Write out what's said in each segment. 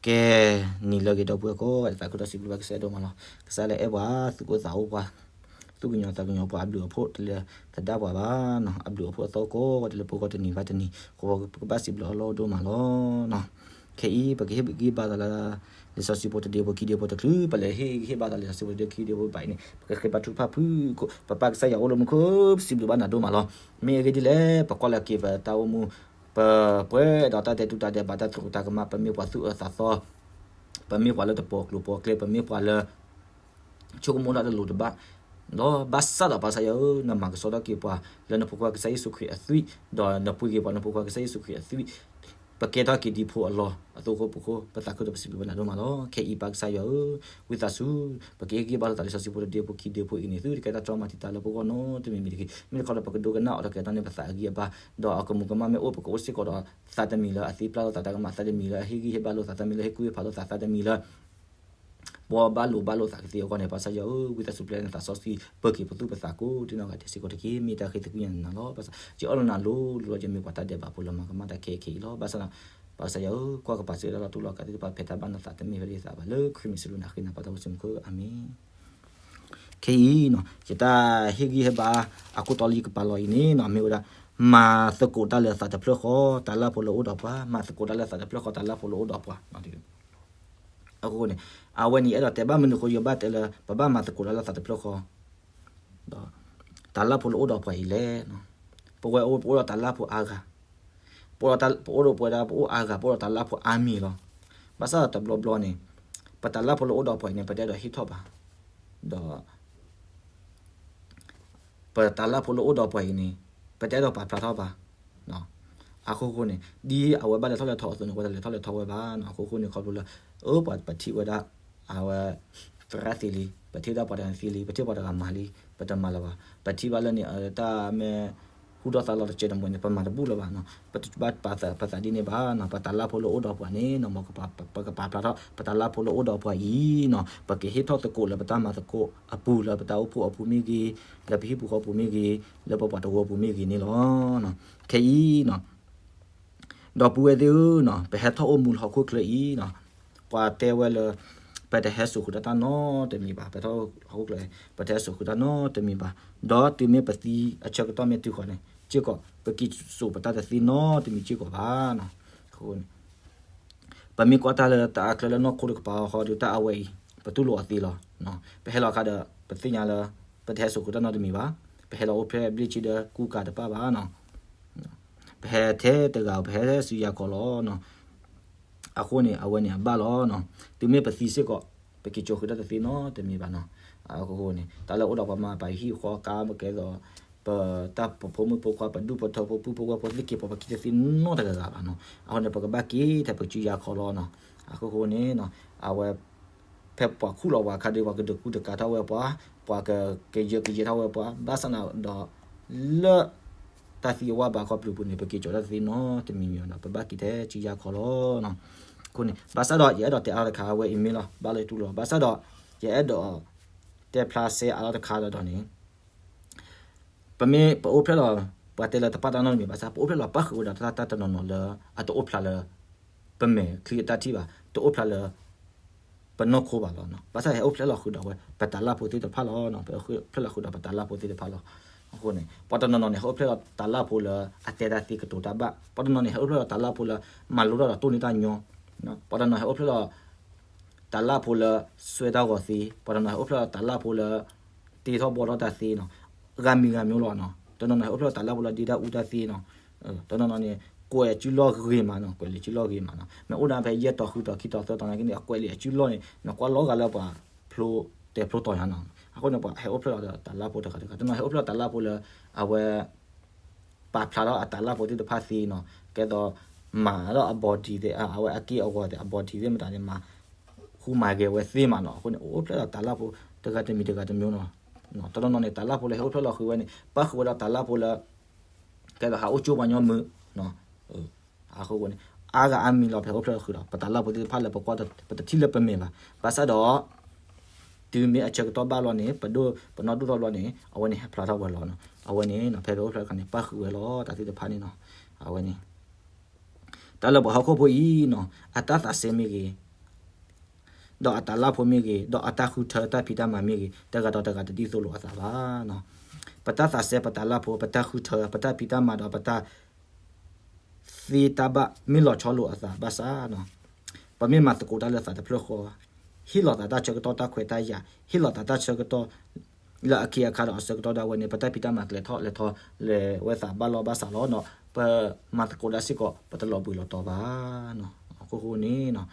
ကဲ, နံၤလၢအဂ့ၤ ဒီပုၢ်ဝဲၢ်ကိးဂၤဒဲး, သးခုဒီးစံးဘျုးဘၣ်ကစၢ်ယွၤဒိၣ်မးလီၤ. ကစၢ်လၢအဲၣ်ပှၤ, သူၣ်ကိၢ်သးအိၣ်ပှၤ, သူၣ်ကညီၤသးကညီၤပှၤ, အဘျုးအဖှိၣ်တလဲၤသဒၣ်ပှၤဘၣ်နီၤ, အဘျုးအဖှိၣ်အသီကိးဂၤဒဲးလၢပဂီၢ်တနံၤဘၣ်တနံၤ, ဃိပကဘၣ်စံးဘျုးအီၤလီၤဒိၣ်မးလီၤ. ခဲအံၤ ပကဟ့ၣ်ဂံၢ်ဟ့ၣ်ဘါသးလၢ လံာ်စီဆှံဖိတဒ့ဖိခံဒ့ဖိတချုး, ပလဲၤဟ့ၣ်ဂံၢ်ဟ့ၣ်ဘါသးလံာ်စီဆှံဖိတဒ့ခံဒ့ဖိဘၣ်အံၤန့ၣ် ပကဃ့ဘါထုကဖၣ်ဖုၣ်ကိာ်, ပပၢ်ကစၢ်ယွၤအိၣ်လၢမူခိၣ်, ပစံးဘျုးဘၣ်နၤဒိၣ်မးလီၤ. မ့ၢ်အဂ့ၢ်ဒ်လဲၣ်, ပကွၢ်လၢက့ၤပတၢ်အိၣ်မူ, ပပှဲၤဒီးတၢ်ဒဲးတူၢ်တၢ်ဒဲးဘး တၢ်သရူးတၢ်ကမၣ်, ပမ့ၢ်ပှၤသူၣ်အၢသးသီ, ပမ့ၢ်ပှၤလၢတပိာ်ကျိၤပိာ်ကျဲ, ပမ့ၢ်ပှၤလၢ ဆိကမိၣ်တၢ်တလိၤတဘၣ်, ဒီးဘၣ်ဆၣ်ဒီးပၢ်ကစၢ်ယွၤဧၢ, နမၤကဆှီထီၣ်က့ၤပှၤလၢနဖိခွါကစၢ်ယ့ၣ်ၡူးခရံာ်အသွံၣ်, ဒီးနပှ့ၤက့ၤပှၤနဖိခွါကစၢ်ယ့ၣ်ၡူးခရံာ်အသွံၣ်, ပကဲထီၣ်က့ၤဒ်ဖိအလီၢ်အသိးအဃိ, ပသးခုဒီးပစံးဘျုးဘၣ်နၤဒိၣ်မးလီၤ. ခဲအံၤပၢ်ကစၢ်ယွၤဧၢ, ဝံသးစူၤ, ပကဟ့ၣ်ဂံၢ်ဟ့ၣ်ဘါလိာ်သးလံာ်စီဆှံဖိတဒ့ဖိခံဒ့ဖိအံၤန့ၣ် သုတကဲတၢ်တြီမၤတံာ်တာ်လၢပဂီၢ်နီတမံၤမံၤတဂ့ၤ, မ့ၢ်တခီဒီးပကဒိကနၣ်အီၤဒီးကဲထီၣ်န့ၢ်ပသးအဂံၢ်အဘါ, ဒီးအကမူးကမၣ်မ့ၢ်အိၣ် ပကအိၣ်စ့ၢ်ကီးဒီးသးတမံၤလၢအသံပျၢ်လိာ်သးတၢ်ကမၣ်, သးတမံၤလၢအဟ့ၣ်ဂံၢ်ဟ့ၣ်ဘါလိာ်သး, သးတမံၤလၢအဟ့ၣ်ကူၣ်ဟ့ၣ်ဖးလိာ်သး, သးတမံၤလၢ ဘှီဘၣ်လိာ်ဘၣ်လိာ်သးကသ့အဂီၢ်န့ၣ်, ပၢ်ကစၢ်ယွၤဧၢ, ဝံသးစူၤပျဲနသးစီဆှံ ပၢၤက့ၤပသူၣ်ပသးကိးဒ်နီၢ်ဂၤဒဲးစ့ၢ်ကီးတက့ၢ်. မ့ၢ်တၢ်ဃ့သကွံၢ်ညါနၤလီၤ. ပစံးအီၤလၢနၤလိၤလိၤလီၤ, ယမ့ၢ်ပှၤတၢ်ဒဲးဘးဖိလၢမၤကမၣ်တၢ်ခဲအံၤခဲအံၤလီၤ. ဘၣ်ဆၣ်, ပၢ်ကစၢ်ယွၤဧၢ, ကွၢ်ကပၤစ့ၢ်ကီးလၢတၢ်လီၢ်တၢ်ကျဲသ့ၣ်တဖၣ် ဖဲတၢ်ဘၣ်နသးတမ့ၢ်ဝဲဒၣ်သးဘၣ်, လၢခရံာ်မ့ၢ်စလူၤနၤဃ့နၤပၢ်တၢ်အိၣ်ဆူၣ်မူခိၣ်, အၤမ့ၣ်. ခဲအံၤနီၤ, ယတၢ်ဟ့ၣ်ဂံၢ်ဟ့ၣ်ဘါအခိၣ်တီလၢယကပာ်လီၤအံၤန့ၣ်နီၤ, မ့ၢ်ဝဲဒၣ် မၤသကိးတၢ်လၢသးတဖျၢၣ်ဃီ, တၢ်လၢ်ဖိလၢအိၣ်ဒီးပှၤ, မၤသကိးတၢ်လၢသးတဖျၢၣ်ဃီ, တၢ်လၢ်ဖိလၢအိၣ်ဒီးပှၤ. အဃိန့ၣ်, အဝဲန့ၣ် ယအဲၣ်ဒိးတဲဘၣ်မနုၤအဃိ ယဘၣ်တဲလၢ ပဘၣ်မၤသကိးတၢ်လၢသးတဖျၢၣ်ဃီ, ဒီး တၢ်လၢ်ဖိလၢအိၣ်ဒီးပှၤအံၤလဲၣ်. ပဝဲအိၣ် ပအိၣ်ဒီးတၢ်လၢ်ဖိအါဂၤ, ပအိၣ်ဒီးပဝဲဒၣ် ပအိၣ်အါဂၤ ပအိၣ်ဒီးတၢ်လၢ်ဖိအါမံၤလီၤ. ဘၣ်ဆၣ်ဒီးတဘျီဘျီန့ၣ်, ပတၢ်လၢ်ဖိလၢအိၣ်ဒီးပှၤအံၤန့ၣ် ပတအဲၣ်ဒိးဟ့ၣ်ထီၣ်ဘၣ်, ဒီး ပတၢ်လၢ်ဖိလၢအိၣ်ဒီးပှၤအံၤန့ၣ်, ပတအဲၣ်ဒိးပာ်ဖျါထီၣ်ဘၣ်. အဃိဃိန့ၣ် ဒ်အဝဲဘၣ်လဲၤထီၣ်လဲၤထီအသိးန့ၣ် ပတလဲၤထီၣ်လဲၤထီဝဲဘၣ်နီၤ. အဃိဃိန့ၣ် ခီဖျိလၢ အၢ ပှၤပထံၣ်ဝဲဒၣ် အဝဲ သရၣ်သ့လံ, ပထံၣ်ဒၣ်ပှၤတဂၤသ့လံ, ပထံၣ်ပှၤတဂၤမၤလံ, ပတမၤလၢၤဘၣ်. ပထံၣ်ဘၣ်လၢန့ၣ် တၢ်မ့ၢ် ဟူထီၣ်သါလီၤတစဲးတမှဲၤန့ၣ် ပမၤတဘူၣ်လၢၤဘၣ်နီၤ. ပဘၣ်ပာ်သးဒ်န့ၣ်ဘၣ်နီၤ. ပတၢ်လၢ်ဖိလၢအိၣ်ဒီးပှၤန့ၣ်နီၤ, မ်ပကပာ်ဖျါထီၣ် ပတၢ်လၢ်ဖိလၢအိၣ်ဒီးပှၤအံၤနီၤ, ပကဟ့ၣ်ထီၣ်သကိးလၢပတၢ်မၤသကိးအပူၤ လၢပတၢ်အိၣ်ဖှိၣ်အပူၤမ့ၢ်ဂ့ၤ, လၢပဟံၣ်ပူၤဃီပူၤမ့ၢ်ဂ့ၤ, လၢပပှၤတဝၢပူၤမ့ၢ်ဂ့ၤန့ၣ်လီၤ. ခဲအံၤနီၤ, ဒီပုၢ်ဝဲၢ်သ့ၣ်ဧၢနီၤ, ပဟဲထီၣ်အိၣ်မူလၢဟီၣ်ခိၣ်ချၢအံၤနီၤ, ပှၤတဲဝဲလၢ ပတဟဲစိာ်ဃုာ်တၢ်နီတမံၤဘၣ်, ပဟဲထီၣ်ဟီၣ်ခိၣ်ချၢ ပတဟဲစိာ်ဃုာ်တၢ်နီတမံၤဘၣ်. ဒီးတုၤမ့ၢ်ပသံအဆၢကတီၢ်မ့ၢ်တုၤဃီၤန့ၣ် စ့ၢ်ကီး ပက့ၤစိာ်ပတၢ်တသ့နီတမံၤစ့ၢ်ကီးဘၣ်နီၤ. အဃိန့ၣ် ပမ့ၢ်ကွၢ်တၢ်လၢတၢ်အချၢလၢနီၢ်ခိတကပၤဃီဒီး တၢ်အဝဲအံၤ ပတူၢ်လိာ်အီၤသ့လီၤ. ပဟဲလီၤအခါဒီး ပသ့ၣ်ညါလၢ ပတဟဲစိာ်ဃုာ်တၢ်နီတမံၤဘၣ်. ပဟဲလီၤအိၣ်ဖျဲၣ်ဘျ့ၣ်ဆံဒီးကူကၤတပၣ်ဘၣ်နီၤ. ပဟဲထဲတဂၤဧိၤ ပဟဲစုယၤခီလီၤနီၤ. အဃိန့ၣ် အဝဲန့ၣ်အဘၣ်လီၤနီၤ. တုၤမ့ၢ်ပသံစ့ၢ်ကီး ပက့ၤစိာ်ဃုာ်တၢ်တသ့နီတမံၤဘၣ်နီၤ. အဃိန့ၣ် တၢ်လၢအိၣ်ဒီးပှၤမၤပှၤဟံၣ်ဃီကါမ့ၢ်ကဲသိး ပတၢ်ပဖိမုၣ်ဖိခွါ ပဒူၣ်ပထၢဖိ ပုၢ်ဖိဝဲၢ်ဖိသ့ၣ်က့ၤ ပှၤပက့ၤတသ့နီတဂၤဂၤဘၣ်နီၤ. အဃိန့ၣ် ပကဘၣ်က့ၤထဲပစုယၤခီလီၤနီၤ. အဃိဃိန့ၣ် အဝဲ ဖဲပှၤခူၣ်လီၤပှၤအခါဒီး ပှၤကဒုးကူဒုးကၤထီၣ်ဝဲပှၤ, ပှၤကကယၢကယဲထီၣ်ဝဲပှၤ, ဘၣ်ဆၣ်န့ၣ်ဒီး လၢ တၢ်သံအဝဲဘၣ်ခီပျုၤပူၤန့ၣ် ပက့ၤစိာ်တၢ်တသ့နီတမံၤမံၤဒီး ပဘၣ်က့ၤထဲစုယၤခီလီၤနီၤ. အဃိန့ၣ် ဘၣ်ဆၣ်ဒီး ယအဲၣ်ဒိးတဲအါလီၤတခါ အဝဲအံၤမ့ၢ်လီၤ ဘၣ်လၢတူၢ်လိာ်, ဘၣ်ဆၣ်ဒီး ယအဲၣ်ဒိး တဲဖျါစဲအါလီၤတခါဒီးန့ၣ် ပမ့ၢ်ပအိၣ်ဖျဲၣ်လီၤ ပှၤတဲလၢတပာ်တၢ်နီတမံၤဘၣ်ဆၣ် ပအိၣ်ဖျဲၣ်လီၤပၣ်ဃုာ်ဝဲဒီးတၢ်တနီၤနီၤလၢ အတအိၣ်ဖျါလၢ ပမဲာ်ချံအတၢ်ထံၣ်ဘၣ်, တအိၣ်ဖျါလၢ ပနီၢ်ခိဘၣ်လီၤ. ဘၣ်ဆၣ်ဟဲအိၣ်ဖျဲၣ်လီၤဃုာ်ဒီးဝဲ ပတၢ်လၢ်ဖိသ့ၣ်တဖၣ်လီၤ. ပဟဲအိၣ်ဖျဲၣ်လီၤဃုာ်ဒီးပတၢ်လၢ်ဖိသ့ၣ်တဖၣ်လီၤ. အဃိန့ၣ် ပှၤတနီၤနီၤန့ၣ် ဟဲအိၣ်ဖျဲၣ်လီၤတၢ်လၢ်ဖိလၢ အတဲတၢ်သ့ကတိၤတၢ်ဘၣ်, ပှၤတနီၤန့ၣ် ဟဲအိၣ်ဖျဲၣ်လီၤတၢ်လၢ်ဖိလၢ မၤလိတၢ်ဒီးတိၢ်န့ၢ်တၢ်ညီ, ပှၤတနီၤဟဲအိၣ်ဖျဲၣ်လီၤ တၢ်လၢ်ဖိလၢ စွဲတၢ်ဂီၤသ့, ပှၤတနီၤဟဲအိၣ်ဖျဲၣ်လီၤတၢ်လၢ်ဖိလၢ တ့ထီၣ်ဘှီထီၣ်တၢ်သ့နီၤ, ဂၤမံၤဂၤမံၤလီၤနီၤ. တနီၤနီၤဟဲအိၣ်ဖျဲၣ်လီၤတၢ်လၢ်ဖိလၢ ဒ့တၢ်အူတၢ်သ့နီၤ, တနီၤနီၤန့ၣ် ကွဲးအစုလီၢ်ဂ့ၤမးနီၤ, ကွဲးလံာ်စုလီၢ်ဂ့ၤမးနီၤ. မ့ၢ်အိၣ်ဒၣ်ဖဲယဲၢ်တီၤဃုတီၤခံတီၤသၢတီၤနာ်က့န့ၣ် အကွဲးလံာ်အစုလီၢ်န့ၣ် နကွၢ်လီၤဂာ်လၢပှၤဖျိတဲဖျိတီၤညါနီၤ. အဃိန့ၣ် ပှၤဟဲအိၣ်ဖျဲၣ်လီၤဒီးတၢ်လၢ်ဖိတဂၤတဂၤ, တနီၤဟဲအိၣ်ဖျဲၣ်လီၤတၢ်လၢ်ဖိလၢ အဝဲ ပာ်ဖျါထီၣ်အတၢ်လၢ်ဖိသ့ၣ်တဖၣ်သ့နီၤ, ကဲသိး မၤထီၣ်အ body သ့ၣ်, အဝဲအက့ၢ်အဂီၤသ့ၣ် အ body သ့ၣ်မတၤန့ၣ် မၤ ဃူမၤဂဲၤဝဲသ့မးနီၤ. အဃိန့ၣ် အိၣ်ဖျဲၣ်ဒီးတၢ်လၢ်ဖိ တဂၤတမံၤတဂၤတမံၤနီၤ. တနီၤနီၤန့ၣ် တၢ်လၢ်ဖိလၢဟဲအိၣ်ဖျဲၣ်လီၤဃုာ်ဝဲန့ၣ် ပၣ်ဃုာ်ဝဲဒီးတၢ်လၢ်ဖိလၢ ကဲသိးဟးအိၣ်ကၠိပှၤညီမုာ် အဃိန့ၣ် အါဂၤအါမံၤလီၤ ပဟဲအိၣ်ဖျဲၣ်လီၤဃုာ်ဒီး ပတၢ်လၢ်ဖိသ့ၣ်တဖၣ်လၢပကွၢ် ပတထံၣ်လၢပမဲာ်ဘၣ်. ဘၣ်ဆၣ်ဒီး တုၤမ့ၢ်အဆၢကတီၢ်ဘၣ်ဘျီန့ၣ် ပဒိၣ်ပနီၢ်ဒိၣ်ထီၣ်ဘျီန့ၣ် အဝဲန့ၣ်ဟဲဖျါထီၣ်ဝဲလီၤနီၤ. အဝဲန့ၣ်နီၤ ဖဲပအိၣ်ဖျဲၣ်တခါန့ၣ် ပၣ်ဃုာ်ဝဲလီၤ တၢ်သ့ၣ်တဖၣ်န့ၣ်နီၤ. အဝဲန့ၣ် တၢ်လၢပှၤဟီၣ်ခိၣ်ဖိအံၤနီၤ အတၢ်သးစဲမ့ၢ်ဂ့ၤ ဒီးအတၢ်လၢ်ဖိမ့ၢ်ဂ့ၤ, ဒီးအတၢ်ဃုထၢတၢ်ဖံးတၢ်မၤမ့ၢ်ဂ့ၤ, တဂၤဒီးတဂၤတဒ်သိးလိာ်အသးဘၣ်. ပတၢ်သးစဲပတၢ်လၢ်ဖိ, ပတၢ်ဃုထၢ, ပတၢ်ဖံးတၢ်မၤဒီးပတၢ် သ့တၢ်ဘၣ်မ့ၢ်လီၤဆီလိာ်အသးဘၣ်ဆၣ်, ပမ့ၢ်မၤသကိးတၢ်လၢသးတဖျၢၣ်ဃီ, ဟ့ၣ်လီၤသးတၢ်ဆၢကတီၢ်တၢ်ခွဲးတၢ်ယာ်, ဟ့ၣ်လီၤသးတၢ်ဆၢကတီၢ် လၢအခံအခါဒီးအဆၢကတီၢ်ဒၣ်ဝဲန့ၣ် ပတၢ်ဖံးတၢ်မၤကျဲၤထီၣ်လဲၤထီၣ်လဲၤဝဲသးဘၣ်လီၢ်ဘၣ်စးလီၤ. ပမၤသကိးတၢ်စ့ၢ်ကီး ပတလီၤဘှံးလီၤတီၤဘၣ်. အခိၣ်ဃိန့ၣ်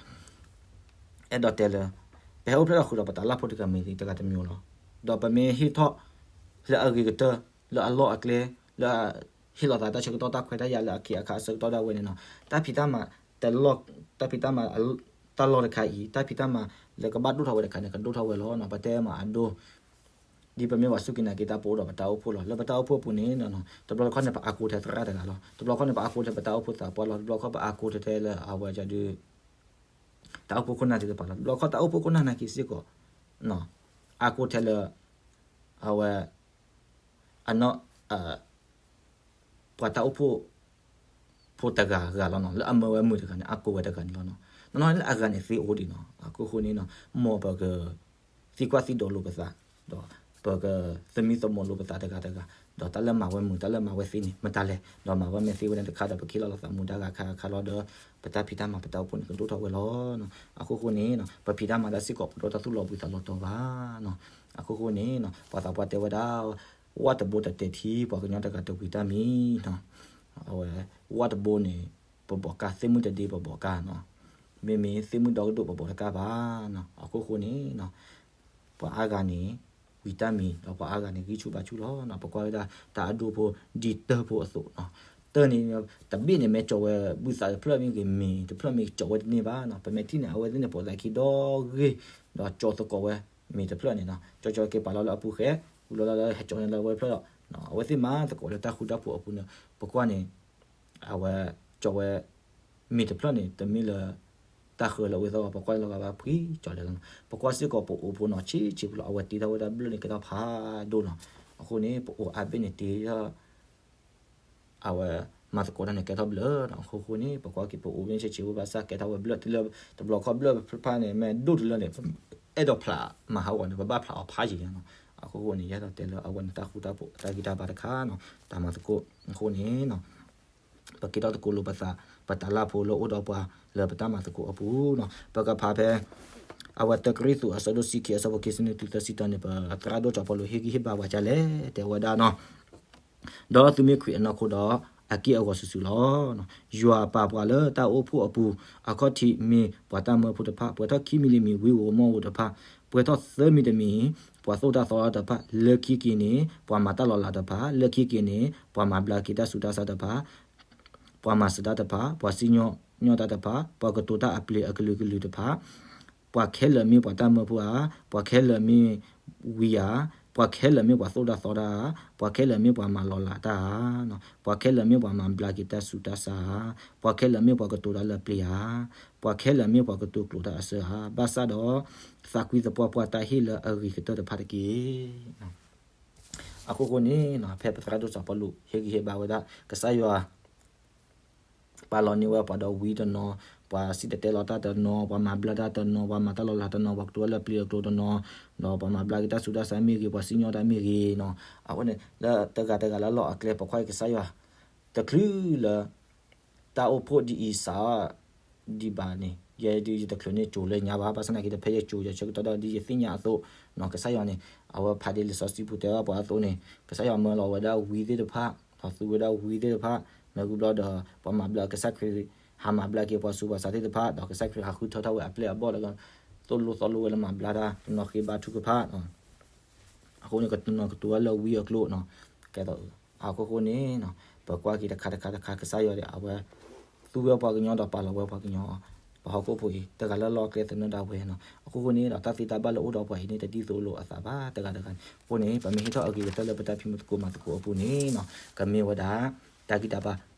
အဲၣ်ဒိးတဲလၢ ပဟဲအိၣ်ဖျဲၣ်ထီၣ်ဃုာ်ဒီးပတၢ်လၢ်ဖိတဂၤမ့ၢ်တဂၤတမံၤလီၤ. ဒီးပမ့ၢ်ဟ့ၣ်ထီၣ်လၢအဂ့ၤကတၢၢ်, လၢအလီၢ်အကျဲ, လၢဟ့ၣ်လီၤသးတၢ်ဆၢကတီၢ်တၢ်ခွဲးတၢ်ယာ်လၢအခံအခါအဆၢကတီၢ်ဒၣ်ဝဲန့ၣ်နီၤ, တၢ်ဖံးတၢ်မၤတလီၢ်, တၢ်ဖံးတၢ်မၤ တၢ်လီၢ်တခါအံၤ, တၢ်ဖံးတၢ်မၤလၢကဘၣ်ဒိၣ်ထီၣ်ဝဲတခါန့ၣ် ကဒိၣ်ထီၣ်ဝဲလီၤ. ပတဲမၤအဒိ ဒ်ပမ့ၢ်ပှၤစူၢ်က့ၤနာ်က့ၤတၢ်ပအိၣ်ဒီးပတၢ်အိၣ်ဖှိၣ်လီၤ. လၢပတၢ်အိၣ်ဖှိၣ်အပူၤန့ၣ် တဘျီတခီၣ်န့ၣ် ပအါကိးထဲသရၣ်တဂၤလီၤ. တဘျီတခီၣ်န့ၣ် ပအါကိးထဲပတၢ်အိၣ်ဖှိၣ်သးပှၢ်လီၤ. တဘျီတခီၣ်ပအါကိးထဲထဲလၢအဝဲဒုး တၢ်အိၣ်ဖှိၣ်ခိၣ်နၢ်သ့ၣ်တဖၣ်လီၤ. တဘျီတခီၣ်တၢ်အိၣ်ဖှိၣ်ခိၣ်နၢ်နာ်က့ၤစ့ၢ်ကီး အါကိးထဲလၢ အဝဲ အနီၢ် ပှၤတၢ်အိၣ်ဖှိၣ် ဖိတဂၤဂၤလီၤနီၤ. လၢအမၢဝဲမုာ်တဂၤန့ၣ် အါကိးဝဲတဂၤန့ၣ်လီၤနီၤ. နီၢ်နီၢ်လၢအဂၤန့ၣ်သ့အိၣ်ဒံးနီၤ. အခိၣ်ဃိန့ၣ်နီၤ မ်ပက သံကွၢ်သံဒိးလိာ်ပသး, ဒီးပကသမံသမိးလိာ်ပသးတဂၤတဂၤ, ဒီးတၢ်လၢမၤဝဲမုာ် တၢ်လၢမၤဝဲသ့န့ၣ် မတၤလဲၣ်, ဒီးမၤဝဲမ့ၢ်သ့ဝဲန့ၣ်တခါဒီး ပကဟ့ၣ်လီၤလိာ်သးမူဒါဂၤခါခါလီၤဒီး ပတၢ်ဖံးတၢ်မၤပတၢ်အိၣ်ဖှိၣ်န့ၣ် ကဒိၣ်ထီၣ်ဝဲလီၤ. အခိၣ်ဃိန့ၣ် ပဖံးတၢ်မၤတၢ်စ့ၢ်ကီး ပတအိၣ်တၢ်သူၣ်လီၤဘှံးသးလီၤတီၤဘၣ်နီၤ. အခိၣ်ဃိန့ၣ် ပှၤသးပှၢ်တဲဝဲဒၣ် ဝၣ်တဘိတတဲာ်ထံ ပှၤကညီတဂၤတဝံၤတၢ်မံနီၤ. အဝဲ ဝၣ်တဘိန့ၣ် ပဘီးကၢ်, သ့ၣ်မုၣ်တဒ့ပဘီးကၢ်နီၤ. မ့မ့ၢ်သ့ၣ်မုၣ်ဒီကဒိၣ်ပဘီးတကၢ်ဘၣ်နီၤ. အခိၣ်ဃိန့ၣ် ပှၤအါဂၤန့ၣ် ဝံၤတၢ်မံၤ ဒီးပှၤအါဂၤန့ၣ် ဂံၢ်ဆူၣ်ဘါဆူၣ်လီၤနီၤ. ပကွၢ်ဝဲဒၣ်တၢ်အဒိဖိ ဒ်တၢ်ဖိအသိးနီၤ. တၢ်န့ၣ် တဘ့ၣ်န့ၣ် မ့ၢ်ကၠီၤဝဲ ဘုသးတဖျၢၣ်မ့ၢ်ဂ့ၤ မ့ၤတဖျၢၣ်မ့ၢ်ကၠီၤဝဲတန့ၢ်ဘၣ်နီၤ. ပမ့ၢ်ထံၣ်န့ၣ် အဝဲသ့ၣ်န့ၣ်ပိာ်သးခံဒီဂ့ၤ, ဒီးကၠီၤသကိးဝဲ မ့ၤတဖျၢၣ်န့ၣ်နီၤ. ကၠီၤကၠီၤက့ၤပာ်လီၤလၢအပူၤဃဲ, ဝံၤလီၤလီၤလၢဟဲကၠီၤန့ၣ်လၢဝဲဖျၢၣ်ဒီး အဝဲသ့ၣ်မၤသကိးလၢတၢ်ဃူတၢ်ဖိးအပူၤန့ၣ် ပကွၢ်န့ၣ် အဝဲ ကၠီၤဝဲ မ့ၤတဖျၢၣ်န့ၣ် တမ့ၢ်လၢ တၢ်ဃၢလၢအဝဲသ့ၣ်ဘၣ်, ပကွၢ်လၢဂၤဘၣ်ဖှံကၠီၤလဲၤလီၤနီၤ. ပကွၢ်စ့ၢ်ကီးပအိၣ်ဖိနီၤ ဆံးဆံးဖိလီၤ. အဝဲတ့ထီၣ်ဝဲဒၣ်ဘျၢၣ်န့ၣ် ကဲထီၣ်ဖးဒိၣ်နီၤ. အဃိန့ၣ် ပအိၣ်အါဘ့ၣ်န့ၣ်တ့ထီၣ် အဝဲမၤသကိးတၢ်န့ၣ် ကဲထီၣ်ဘျၢၣ်နီၤ. အဃိဃိန့ၣ် ပကွၢ်က့ၤပအိၣ်ဘ့ၣ်ဆံးဆံးဖိဘၣ်ဆၣ် ကဲထီၣ်ဝဲဘျၢၣ်တလၢ, တဘျီခီၣ်ဘျၢၣ်တဖၣ်န့ၣ် မ့ၢ်ဒိၣ်တလၢန့ၣ် အဲၣ်ဒိးဖျးမၤဟးဂီၤန့ၣ် ပဘၣ်ဖျးအီၤဖးယံၤနီၤ. အဃိဃိန့ၣ် ယအဲၣ်ဒိးတဲလၢအဝဲန့ၣ်တၢ်ဃူတၢ်ဖိးတၢ်ဂံၢ်တၢ်ဘါတခါနီၤ တၢ်မၤသကိး. အဃိန့ၣ် ပက့ၤထီၣ်သကိးလိာ်ပသး ပတၢ်လၢ်ဖိလၢအိၣ်ဒီးပှၤလၢပတၢ်မၤသကိးအပူၤနီၤ. ပကဖးဖဲ အဝဲတၢကရံၣ်သူး အဆၢဒိၣ်ဆံခံ အဆၢဖိခံဆံနွံတုၤသၢဆံတၢန့ၣ် ပသရၣ်ဒိၣ်စီၤပီလူးဟ့ၣ်ဂံၢ်ဟ့ၣ်ဘါဝဲဒ်လဲၣ် တဲဝဲဒၣ်နီၤ. ဒီးသုမ့ၢ်ခရံာ်အနီၢ်ခိဒီး အက့ၢ်အဂီၤစုာ်စုာ်လီၤ. ယွၤပာ်ပှၤလၢတၢ်အိၣ်ဖှိၣ်အပူၤ, အခီၣ်ထံးမ့ၢ်ပှၤတၢ်မၢဖိတဖၣ်, ပှဲၤထီၣ်ခံမံၤလံမ့ၢ်ဝံဧိၤမီၢ်ဧိၤတဖၣ်, ပှဲၤထီၣ်သၢမံၤတမံၤ ပှၤသိၣ်တၢ်သီတၢ်တဖၣ်, လၢခံက့ၤန့ၣ် ပှၤမၤတၢ်လီၤလးတဖၣ်, လၢခံက့ၤန့ၣ် ပှၤမၤဘျါက့ၤတၢ်ဆူးတၢ်ဆါတဖၣ် ပှၤမၤစၢၤတၢ်တဖၣ်, ပှၤစံၣ်ညီၣ်ညီၣ်တၢ်တဖၣ်, ပှၤကတိၤတၢ်အပျ့ၤအကလုာ်ကလုာ်တဖၣ်, ပှၤခဲလၢာ်မ့ၢ်ပှၤတၢ်မၢဖိဧါ, ပှၤခဲလၢာ်မ့ၢ်ဝံဧါ, ပှၤခဲလၢာ်မ့ၢ်ပှၤသိၣ်တၢ်သီတၢ်ဧါ, ပှၤခဲလၢာ်မ့ၢ်ပှၤမၤလီၤလးတၢ်ဧါ, ပှၤခဲလၢာ်မ့ၢ်ပှၤမၤဘျါက့ၤတၢ်ဆူးတၢ်ဆါဧါ, ပှၤခဲလၢာ်မ့ၢ်ပှၤကတိၤတၢ်လၢပျ့ၤဧါ, ပှၤခဲလၢာ်မ့ၢ်ပှၤကတိၤကျိာ်တၢ်အစၢဧါ, ဘၣ်ဆၣ်ဒီး သးကွံသပှၢ်ပှၢ်တၢ်ဟ့ၣ်လၢအဂ့ၤကတၢၢ်တဖၣ်တက့ၢ်. အဃိဃိန့ၣ် ဖဲပသရၣ်ဒိၣ်စီၤပီလူး ဟ့ၣ်ဂံၢ်ဟ့ၣ်ဘါဝဲဒၣ် ကစၢ်ယွၤ ပာ်လီၤန့ၢ်ဝဲပှၤဒီးဝံတနီၤ, ပှၤစံၣ်တဲၤတဲလီၤတၢ်တနီၤ, ပှၤမၤဘျါတၢ်တနီၤ, ပှၤမၤတၢ်လီၤလးတနီၤ, ပှၤကတိၤဝဲလၢပျ့ၤအကျိၤတနီၤ, ဒီးပှၤမၤဘျါက့ၤတၢ်ဆူးတၢ်ဆါမ့ၢ်ဂ့ၤ, ပှၤစံၣ်ညီၣ်တၢ်မ့ၢ်ဂ့ၤနီၤ, အဝဲန့ၣ် လၢတဂၤတဂၤလၢလီၢ်အကျဲ ပကွၢ်က့ၤကစၢ်ယွၤ တချုးလၢ တၢ်အိၣ်ဖှိၣ်ဒ်အံၤစး ဒံးဘၣ်န့ၣ် ယဲဒုးယတချုးန့ၣ်ကၠိၤလၢညါဘၣ်, ဘၣ်ဆၣ်သနာ်က့ တဖဲယကၠိၤယဆၢကတီၢ်ဒီး ဒ်ယသ့ၣ်ညါအသိးနီၤ ကစၢ်ယွၤန့ၣ် အဝဲဖးဒ်လံာ်စီဆှံပူၤတဲဘၣ်ပှၤအသိးန့ၣ် ကစၢ်ယွၤမၢလီၤဝဲဒၣ်ဝံသ့ၣ်တဖၣ် ဒီးသူဝဲဒၣ်ဝံသ့ၣ်တဖၣ် မ့ၢ်ဂုၢ်ဘျီဒီး ပှၤမၤဘျါကစၢ်ခရံာ် ဟးမၤဘျါက့ၤပှၤဆူးပှၤဆါသ့ၣ်တဖၣ် ဒီးကစၢ်ခရံာ်ဟးဃုထၢထီၣ်ဝဲအပျဲၢ်အဘီၣ်လၢ သိၣ်လိသီလိဝဲလၢမၤဘျါတၢ် တနီၤဃ့ဘါထုကဖၣ် အဃိန့ၣ် ကတနီၤကတိၤဝဲလၢဝံအကျိၤနီၤ ကဲသိး အဃိဃိန့ၣ် ပကွၢ်က့ၤတခါတခါတခါ ကစၢ်ယွၤဒီး အဝဲ သူဝဲပှၤကညီဒီးပာ်လီၤဝဲပှၤကညီ ပဟီၣ်ခိၣ်ဖိအံၤ တဂၤလၢလီၢ်အကျဲသနၢၣ်ဒၣ်ဝဲနီၤ အဃိဃိန့ၣ်ဒီး တၢ်သ့တၢ်ဘၣ်လၢအိၣ်ဒီးပှၤအံၤန့ၣ် တဒ်သိးလိာ်အသးဘၣ် တဂၤတဂၤန့ၣ် အဃိန့ၣ် ပမ့ၢ်ဟ့ၣ်ထီၣ်အဂ့ၤကတၢၢ်လၢပတၢ်ဖံးမူသကိးမၤသကိးအပူၤန့ၣ်နီၤ ကမ့ၢ်ဝဲဒၣ် တၢ်ဂံၢ်တၢ်ဘါ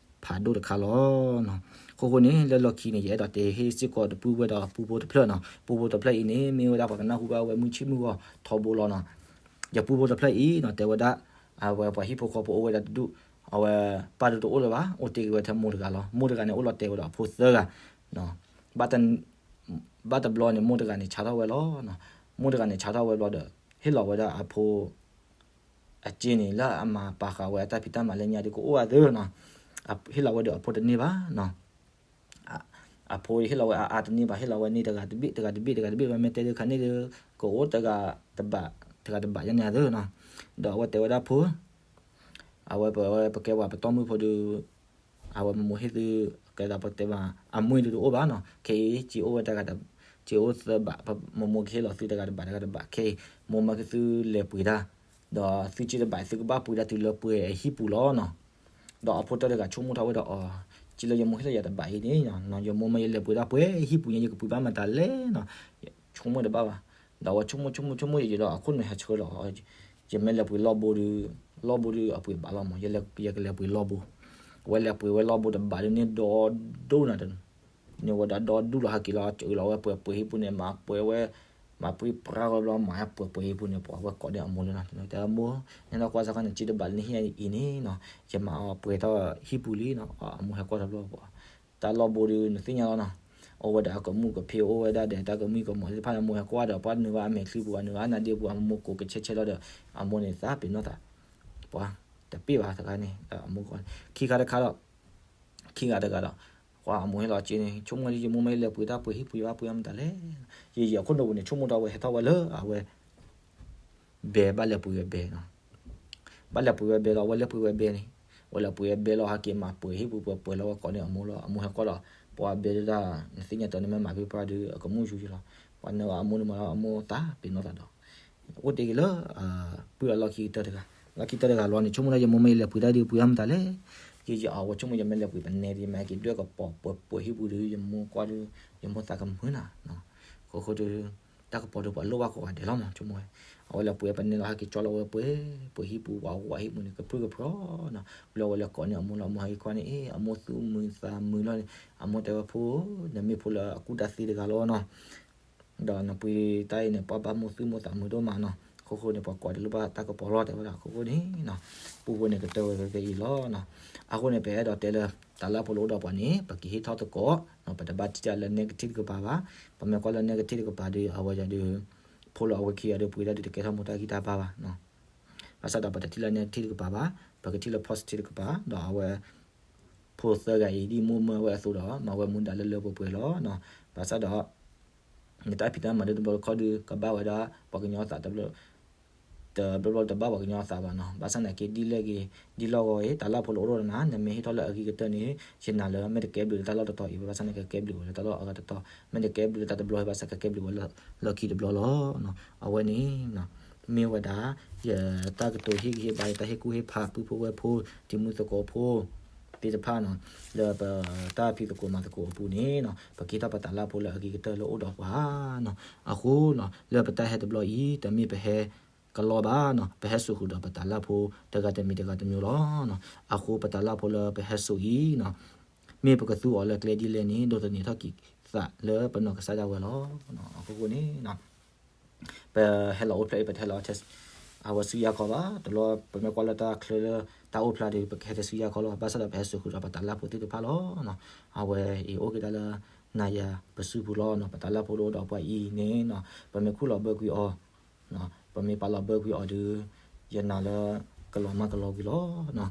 ဖးဒိၣ်တခါလီၤ အဃိဃိန့ၣ် လၢလီၢ်ခံန့ၣ် ယအဲၣ်ဒိးတဲဟ့ၣ်စ့ၢ်ကီးတပူၤဝဲဒီးပူဖိတဖျၢၣ်နီၤ ပူဖိတဖျၢၣ်အံၤန့ၣ် မ့ၢ်ဝဲဒၣ်ပှၤကနၢ်ဟူဘၣ်ဝဲမုၢ်ဆ့ၣ်မုၢ်ဂီၤထီဘိလီၤနီၤ ယပူဖိတဖျၢၣ်အံၤနီၤ တဲဝဲဒၣ် အဝဲပှၤဟံၣ်ဖိဃီဖိအိၣ်ဝဲဒၣ်တဒူၣ် အဝဲပၢ်ဒုးတအိၣ်လၢၤဘၣ် အိၣ်တ့ၢ်က့ၤဝဲထဲမိၢ်တဂၤလီၤ မိၢ်တဂၤန့ၣ် အိၣ်လီၤတဲာ်ဝဲဒီးအဖိသၢဂၤ ဘၣ်တ ဘၣ်တဘျီန့ၣ် မိၢ်တဂၤန့ၣ်ဆါထီၣ်ဝဲလီၤ. မိၢ်တဂၤန့ၣ်ဆါထီၣ်ဝဲဘျီဒီး ဟ့ၣ်လီၤဝဲဒၣ်အဖိ အစ့န့ၣ် လၢအမၤပာ်ဃာ်ဝဲအတၢ်ဖံးတၢ်မၤလၢညါဒီးကအိၣ်ဝဲသ့နီၤ. ဟ့ၣ်လီၤဝဲဒီးအဖိတန့ၢ်ဘၣ်နီၤ. အဖိဟ့ၣ်လီၤဝဲအအါတန့ၢ်ဘၣ်, ဟ့ၣ်လီၤဝဲန့ၢ်တဂၤတဘ့ၣ် တဂၤတဘ့ၣ် တဂၤတဘ့ၣ်, မ့မ့ၢ်တဲဒုးခါန့ၣ်ဒီး ကအိၣ်တဂၤတဘး, တဂၤတဘးယဲန့ၣ်သ့နီၤ. ဒီးအဝဲတဲဝဲဒၣ်ဖိ အဝဲပဝဲပကဲပှၤပတီၢ်မုၢ်ဖိဒီး အဝဲမိၢ်မိၢ်ဟ့ၣ်သု ကဲဒၣ်ပတဲဘၣ် အမွေးဒီးတအိၣ်ဘၣ်နီၤ. ခဲအံၤ စ့အိၣ်ဝဲတဂၤ, စ့အိၣ်သၢဘး, မိၢ်မိၢ်ကဟ့ၣ်လီၤသုတဂၤတဘး တဂၤတဘး. ခဲအံၤ မိၢ်မၢကသုလဲၤပှ့ၤတၢ်, ဒီးသုစ့တဘး သုကဘၣ်ပှ့ၤတၢ်တုၤလၢပှဲၤဟံၣ်ပူၤလီၤနီၤ. ဒီးအဖိတၢၢ်တဂၤဆိကမိၣ်ထီၣ်ဝဲဒီးအီၤ, စ့လၢယမိၢ်ဟ့ၣ်လီၤယၤတဘးအံၤန့ၣ်, ယမိၢ်မၢယလဲၤပှ့ၤတၢ်ပှဲၤဟံၣ်ပူၤညါ ယကပှ့ၤဘၣ်မတၤလဲၣ်နီၤ. ဆိကမိၣ်တဘၣ်ဘၣ်. ဒီးအဝဲဆိကမိၣ်ဆိကမိၣ်ဆိကမိၣ်ယံာ်ယံာ်ဒီး အခိၣ်နူာ်ဟဲဆှၢလီၤ, ယမ့ၢ်လဲၤပှ့ၤလီၢ်ဘိဒီး, လီၢ်ဘိဒီးအပှ့ၤဘၣ်လီၤမး, ယကလဲၤပှ့ၤလီၢ်ဘိ. အဝဲလဲၤပှ့ၤဝဲလီၢ်ဘိတဘးဒုးန့ၢ်ဒီဒိၣ်နၤ, န့ၢ်ဝဲဒၣ်ဒီဒူၣ်လီၤဟဲက့ၤလီၤ, အဝဲပှဲၤပှဲၤဟံၣ်ပူၤန့ၣ် မၤပှဲၤဝဲ, မၤပှဲၤပြါဝဲဘျီ မၤဟဲပှဲၤပှဲၤဟံၣ်ပူၤန့ၣ် ပှၤဝဲကိးန့ၢ်အမိၢ်လံနီၤ. တဲအမိၢ်, နဲဒၣ်ကွၢ်စ့ၢ်ကီးန့ၣ် စ့တဘးလၢနဟ့ၣ်အံၤန့ၣ်နီၤ, ယမၤအီၤပှဲၤထီၣ်ဟံၣ်ပူၤလံနီၤ. အမိၢ်ဟဲကွၢ်တဘျီပှၤ တၢ်လီၢ်ဘိဒီးနသ့ၣ်ညါလီၤနီၤ. အိၣ်ဝဲဒၣ်အကမူၣ်ကဖ့, အိၣ်ဝဲဒၣ်ဒီးတၢ်ကမှံကမီၤသ့ၣ်တဖၣ်န့ၣ် အမိၢ်ဟဲကွၢ်ဒီး ပှၤနုာ်ဘၣ်အမဲာ်ချံပူၤ, အနုာ်ဘၣ်အနါဒ့ပူၤအမိၢ်ကိးကဆဲးဆဲးလီၤဒီး အမိၢ်န့ၣ်သးပ့ၤနီၣ်သး, ပှၤတပ့ၢ်ဘၣ်တဂၤန့ၣ်, အမိၢ် ခံဂၤတခါဒီး, ခံဂၤတဂၤဒီး, ပှၤအမိၢ်ဟ့ၣ်လီၤစ့န့ၣ် ဆိကမိၣ်လၢယမိၢ်မ့ၢ်လဲၤပှ့ၤတၢ်ပှဲၤ ဟံၣ်ပူၤယဘၣ်ပှ့ၤအီၤမတၤလဲၣ်. ယံာ်ယံာ်အခိၣ်နူာ်ပူၤန့ၣ် ဆိကမိၣ်ထီၣ်ဝဲဟဲထီၣ်ဝဲလၢအဝဲ ဘဲ ဘၣ်လဲၤပှ့ၤဝဲဘဲနီၤ. ဘၣ်လဲၤပှ့ၤဝဲဘဲလီၤ, အဝဲလဲၤပှ့ၤဝဲဘဲန့ၣ်, အဝဲလဲၤပှ့ၤဝဲဘဲလီၤဟဲက့ၤမၤပှဲၤဟံၣ်ပူၤပှဲၤပှဲၤလီၤဝဲကိးန့ၢ်အမိၢ်လီၤ. အမိၢ်ဟဲကွၢ်ဒီး ပှၤဘဲဒၣ် နသ့ၣ်ညါတၢ်န့ၣ်မ့ၢ်မၤဖဲပှၢ်ဒီး အကမူၣ်ယူၤယံၤလီၤ. ပှၤနုာ်အမိၢ်န့ၣ်မးလီၤ, အမိၢ်သးပ့ၤနီၣ်သးဒီး အိၣ်တ့ၢ်က့ၤလၢ ပုၢ်အလီၢ်ခံကတၢၢ်တဂၤ, လီၢ်ခံကတၢၢ်တဂၤလီၤန့ၣ် ဆိကမိၣ်လၢယမိၢ်မ့ၢ်လဲၤပှ့ၤတၢ်ဒီးပှ့ၤအီၤမတၤလဲၣ်. ယံာ်ယံာ်အဝဲဆိကမိၣ် ယမ့ၢ်လဲၤပှ့ၤပနဲဒီး မ့ၢ်ဟဲက့ၤဒွဲၣ်ကပီၤပှဲၤပှဲၤဟံၣ်ပူၤဒီး ယမိၢ်ကွၢ်ဒီး ယမိၢ်သးကမုာ်နၤ. အဃိဃိဒီး တၢ်ကပီၤဒီးပှၤလိၣ်ဘၣ်ကိးဂၤဒဲးလီၤမး ဆိကမိၣ်ဝဲ. အဝဲလဲၤပှ့ၤပနဲလီၤဟဲက့ၤကၠီလီၤဝဲပှဲၤပှဲၤဟံၣ်ပူၤ ဝးဝးဟံၣ်ပူၤန့ၣ် ကပြုၢ်ကပြီၤနီၤ. ဘျီဝဲလဲၤကိးန့ၢ်အမိၢ်လီၤ, အမိၢ်ဟဲက့ၤကွၢ်န့ၣ် အ့ အမိၢ်သူၣ်မုာ်သးမုာ်လီၤန့ၣ်, အမိၢ်တဲဝဲဖိ, နမ့ၢ်ဖိလၢအကူၣ်တၢ်သ့တဂၤလီၤနီၤ. ဒီးနပှ့ၤတၢ်အံၤန့ၣ် ပှၤဘၣ်မိၢ်သူၣ်မိၢ်သးမုာ်ဒိၣ်မးနီၤ. အဃိဃိန့ၣ် ပှၤကိးဒဲးလိၣ်ဘၣ်တၢ်ကပီၤလီၤ တဲဝဲဒၣ်. အဃိဃိန့ၣ် ပူဖိန့ၣ်ကတၢၢ်ဝဲဖဲဖဲအံၤလီၤ. အဃိန့ၣ် ပအဲၣ်ဒိးတဲလၢ တၢ်လၢဖိလၢအိၣ်ဒီးပှၤန့ၣ် ပကဟ့ၣ်ထီၣ်သကိး, ပတဘၣ်ထံၣ်တၢ်လၢ negative တကပၤဘၣ်. ပမ့ၢ်ကွၢ်လၢ negative တကပၤဒီး အဝဲယၤဒီး ဖိလၢအဝဲခံဂၤဒီး ပှ့ၤတၢ်ဒီးတကဲထီၣ်မိၢ်တၢ်ဂံၢ်တၢ်ဘါဘၣ်. ဘၣ်ဆၣ်ဒီးပတထံၣ်လၢ negative တကပၤဘၣ်, ပကထံၣ်လၢ positive တကပၤ, ဒီးအဝဲ ဖိသၢဂၤအံၤ ဒ်မိၢ်မၢဝဲအသိးဒီး မၤဝဲမူဒါလၢလၢပှဲၤပှဲၤလီၤ. ဘၣ်ဆၣ်ဒီး နတၢ်ဖံးတၢ်မၤဒ်တဘျီတခီၣ်ဒီး ကဘၣ်ဝဲဒၣ် ပှၤကညီသးတဘျီ တဘျီဘျီတဘၣ်ပှၤကညီသးဘၣ်နီၤ. ဘၣ်ဆၣ်နာ်က့ ဒ်လဲၣ်ဂ့ၤ ဒ်လီၢ်ဂီၤဂ့ၤ တၢ်လၢဖိလၢအိၣ်ဒီးနၤ နမ့ၢ်ဟ့ၣ်ထီၣ်လၢအဂ့ၤကတၢၢ်န့ၣ် ယနာ်လၢမ့ၢ်တကဲဘျုးလၢတၢ်လီၢ်တတီၤအံၤ ဘၣ်ဆၣ်န့ၣ် ကကဲဘျုးဝဲလၢတၢ်လီၢ်အဂၤတတီၤ, မ့ၢ်တကဲဘျုးလၢတၢ်တဘျီ ဘၣ်ဆၣ်ကကဲဘျုးဝဲလၢ လီၢ်ခံတဘျီလီၤ. အဝဲန့ၣ် မ့ၢ်ဝဲဒၣ် ယတၢ်ကတိၤဟ့ၣ်ဂံၢ်ဟ့ၣ်ဘါ ယတၢ်ဟ့ၣ်ကူၣ်ဟ့ၣ်ဖး ပုၢ်ဖိဝဲၢ်ဖိ တံၤမုၢ်သကိးဖိသ့ၣ်တဖၣ်နီၤ, လၢပတၢ်ဖံးသကိးမၤသကိးအပူၤန့ၣ်နီၤ, ပကဟ့ၣ်ထီၣ်ပတၢ်လၢဖိလၢအဂ့ၤကတၢၢ်လၢအိၣ်ဒီးပှၤနီၤ. အဃိနီၤ လၢပတၢ်ဟဲတဘျီအံၤ တမ့ၢ်ပဟဲကလီဘၣ်နီၤ, ပဟဲစိာ်ဃုာ်ဒီးပတၢ်လၢဖိတဂၤတမံၤတဂၤတမံၤလီၤ. အဃိပတၢ်လၢဖိလၢပဟဲစိာ်အံၤနီၤ, မ့ၢ်ပကသူအီၤလၢကျဲဒ်လဲၣ်န့ၣ် ဒိးသန့ၤထီၣ်က့ၤသးလၢပနီၢ်ကစၢ်ဒၣ်ဝဲလီၤ. အဃိဃိန့ၣ် ပဟဲလီၤအိၣ်ဖျဲၣ်အံၤ ပတဟဲလီၤ အဝဲဆူယါခီဘၣ်, တဘျီပမ့ၢ်ကွၢ်လၢတၢ်ချၢလၢတၢ်အိၣ်ဖျါဒီး ပကဟဲတဆူယါခီလီၤ. ဘၣ်ဆၣ်ဒီးပဟဲစိာ်ဃုာ်ဒီးပတၢ်လၢဖိသ့ၣ်တဖၣ်လီၤ. အဝဲအံၤအိၣ်က့ၤဒၣ်လၢ နၤယၤပစုပူၤလီၤ. ပတၢ်လၢဖိလၢအိၣ်ဒီးပှၤအံၤန့ၣ် ပမ့ၢ်ခူၣ်လီၤဘၢကွံာ်အီၤ, ပမ့ၢ်ပာ်လီၤဘၢကွံာ်အီၤဒီး ယနာ်လၢကလီၤမၢ်ကလီၤကွံာ်လီၤ.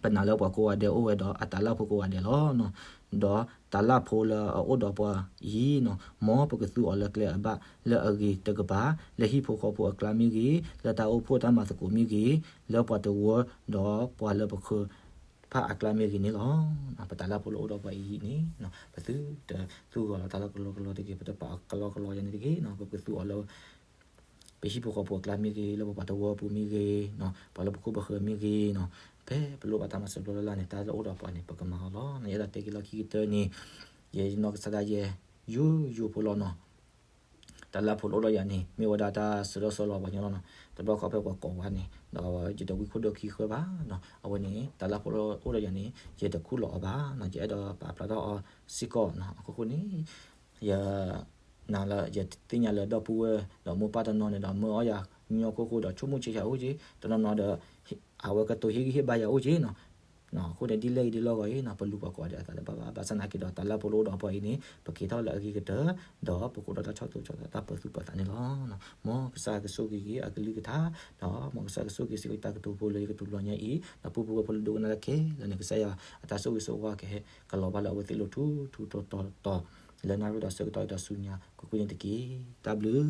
ပနာ်လၢပှၤကိးဂၤဒဲးအိၣ်ဝဲဒီးအတၢ်လၢဖိကိးဂၤဒဲးလီၤ. ဒီးတၢ်လၢဖိလၢအအိၣ်ဒီးပှၤအံၤနီၤ, မ်ပကသူအီၤလၢကျဲအဘၣ်လၢအဂ့ၤတကပၤ, လၢဟံၣ်ဖိဃီဖိအကျါမ့ၢ်ဂ့ၤ, လၢတၢ်အိၣ်ဖှိၣ်တၢ်မၤသကိးမ့ၢ်ဂ့ၤ, လၢပှၤတဝၢဒီးပှၤလၢပဃၢၤတဖၣ်အကျါမ့ၢ်ဂ့ၤန့ၣ်လီၤ. ပတၢ်လၢဖိလၢအိၣ်ဒီးပှၤအံၤန့ၣ် ပသုတသူအီၤလၢတၢ်လၢကလီကလီတဂ့ၤ, ပတပာ်အီၤကလီကလီယၤန့ၣ်တဂ့ၤ, ပကသူအီၤလၢ ပဟံၣ်ဖိဃီဖိအကျါမ့ၢ်ဂ့ၤ, လၢပပှၤတဝၢပူၤမ့ၢ်ဂ့ၤ, ပှၤလၢပခိၣ်ပဃၢၤမ့ၢ်ဂ့ၤ, ဖဲပလိၣ်ဘၣ်တၢ်မၤစၢၤဘျီလၢ်လၢ်န့ၣ် တၢ်လၢအိၣ်ဒီးပှၤန့ၣ် ပကမၤအီၤလီၤ. ယအဲၣ်ဒိးတဲက့ၤလီၢ်ခံကတၢၢ်န့ၣ် ယနီၢ်ကစၢ်ဒၣ်ယဲ ယိယိဖိလီၤနီၤ. တၢ်လၢဖိလၢအိၣ်ဒီးယၤန့ၣ် မ့ၢ်ဝဲဒၣ်တၢ်စၢၤဒီးဆၢလီၤပှၤကညီလီၤနီၤ. တဘျီခီဖဲပှၤကိးဝဲန့ၣ် ဒီးယတဝံခိၣ်ဒိၣ်ခံဃၢဘၣ်နီၤ. အဝဲန့ၣ် တၢ်လၢဖိလၢအိၣ်ဒီးယၤန့ၣ် ယတခူၣ်လီၤအီၤဘၣ်နီၤ. ယအဲၣ်ဒိးပာ်ဖျါထီၣ်အီၤစ့ၢ်ကီးနီၤ. အဃိဃိန့ၣ် ယနာ်လၢ ယသ့ၣ်ညါလၢဒီပုၢ်ဝဲၢ်ဒီးမိၢ်ပၢ်တနီၤန့ၣ်ဒီး မၢအီၣ်ယၤညီညီဃိဃိဒီး ဆိကမိၣ်ဆံးယၤအိၣ်က့ၤ, တနီၤနီၤဒီး အဝဲကတိၤဟ့ၣ်ဂံၢ်ဟ့ၣ်ဘါယၤအိၣ်က့ၤနီၤ. အဃိန့ၣ်ဒ်လဲၣ်ဂ့ၤဒ်လဲၣ်ဂ့ၤအံၤ ပလူၤပိာ်ခွါဒီးအသးလၢၤဘၣ်ဘၣ်, ဘၣ်ဆၣ်သနာ်က့ဒီး တၢ်လၢပလိၣ်ဒီးပှၤအံၤန့ၣ် ပက့ၤထီၣ်လၢအဂ့ၤကတၢၢ်, ဒီးပကအိၣ်ဒီးတၢ်ဆီၣ်ထွဲဆီၣ်သနံးတၢ်ပၢသူၣ်ပၢသးန့ၣ်လီၤ. မ်ကစၢ်ကဆိၣ်ဂ့ၤက့ၤအကလုၢ်ကထါ, ဒီးမ်ကစၢ်ကဆိၣ်ဂ့ၤစ့ၢ်ကီးတၢ်ကတိၤဖိလၢယကတိၤလီၤညါအံၤ, ဒီးပုၢ်ဖိဝဲၢ်ဖိလၢဒိကနၣ်တၢ်ခဲလၢာ်န့ၣ် ကစၢ်ယွၤအတၢ်ဆိၣ်ဂ့ၤဆိၣ်ဝါကဟဲကလီၤဘၣ်လၢအဝဲသ့ၣ်လိၤထူထူတီတီတီ, လၢနၣ်ရံၣ်ဒီးဆၢကတီၢ်အံၤဒီးဆူညါကွ့ၢ်ကွ့ၢ်န့ၣ်တက့ၢ်. တၢ်ဘျုး